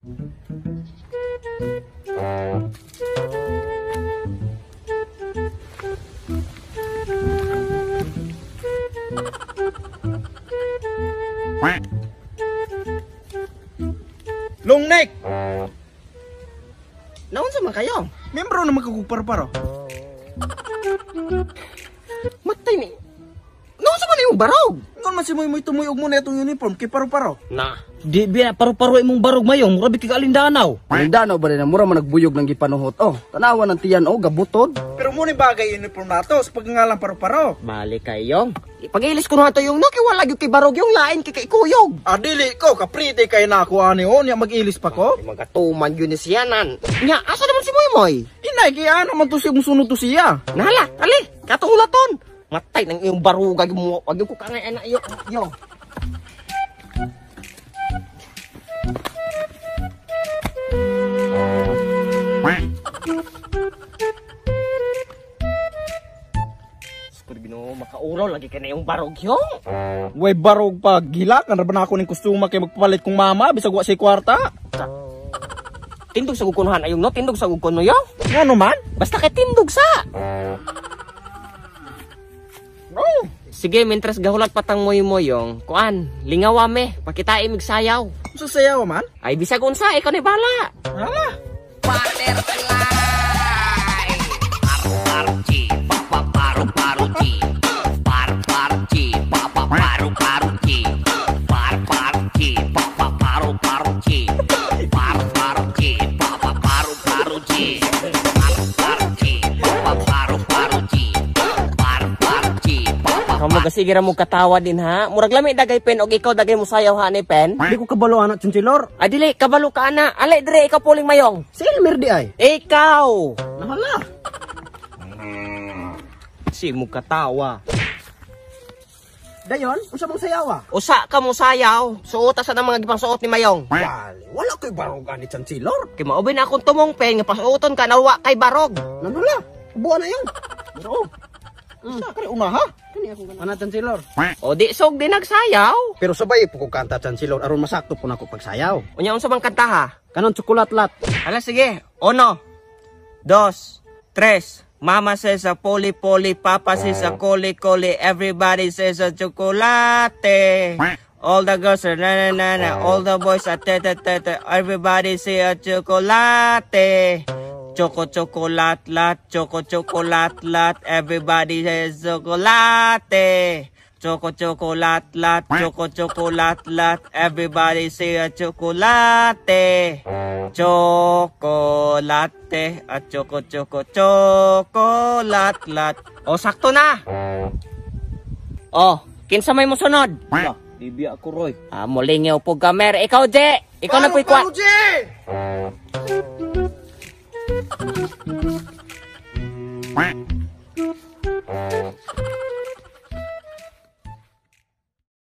Long neck. Naunsa man kayo? Membro na magkakupar-paro. Matay ni. Naunsa man imong barog? Ngon man si Moy Moy tumuyog mo na itong uniform kay paro-paro. Na. Di biya paru-paro imong barog mayong mura kay Alindanaw. Alindanaw ba rin na mura man nagbuyog ng gipanuhot. Oh, tanawa ng tiyan oh, gabutod. Pero mo ni bagay uniform nato sa pagngalang paro-paro. Bali kayong. Pag-ilis ko na to yung no kay wala gyud kay barog yung lain kay kay kuyog. Ah, dili ko kaprite kay na ako ani oh, niya mag-ilis pa ko. Ay, mga tuman yun ni siyanan. Nya, asa naman si Moy Moy? Inay kay ano man to siya musunod to siya. Nahala, ali, katulaton. Matay ng iyong baruga mo. Wag yung kukangay anak iyo. Yo. Skur Ginoo, makauraw lagi ka na yung barog yung. Way barog pa gilakan ra ba na ako ning kostuma kay magpalit kong mama bisag wa siya kwarta. Tindog sa gukunuhan ayong no, tindog sa gukuno yo. Ngano man? Basta kay tindog sa. Oh, Sige, mientras gahulat patang moy moyong, kuan, lingawa me, pakitain mig sayaw. unsa sayaw man? Ay bisag unsa, ikaw ni bala. Hala. Kamo kasi gira mo katawa din ha. Murag lami dagay pen og ikaw dagay mo sayaw ha ni pen. Di ko kabalo anak Chancellor. Ay dili kabalo ka ana. Alay dire ikaw puling mayong. Si Elmer di ay. Ikaw. Nahala. Si mo katawa. Dayon, unsa mong sayawa? Usa ka mo sayaw. Suota sa mga gipang suot ni mayong. Wali, wala ko'y barog ani Chancellor. Kay maubin na akong tumong pen nga pasuoton ka nawa kay barog. Nanula, buwan na yun. Pero Sa kare una ha? Ana Chancellor. O di sog di nagsayaw. Pero sabay po ko kanta Chancellor aron masakto po nako pagsayaw. Unya unsa bang kanta ha? Kanon tsokolat lat. Hala sige. Uno, dos, tres. Mama says a poli poli, Papa says a coli coli, everybody says a chocolate. All the girls are na na na na, all the boys are te te te te, everybody say a chocolate. Choco chocolate lat, choco chocolate lat, everybody says chocolate. Choco chocolate lat, choco chocolate lat, everybody say a chocolate. Chocolate at choco choco chocolate lat. O sakto na. O, kinsa may mosunod? Lah, di biya ako Roy. Ah, mulingaw po gamer. Ikaw, Je. Ikaw na po'y kwa. Paro, Je!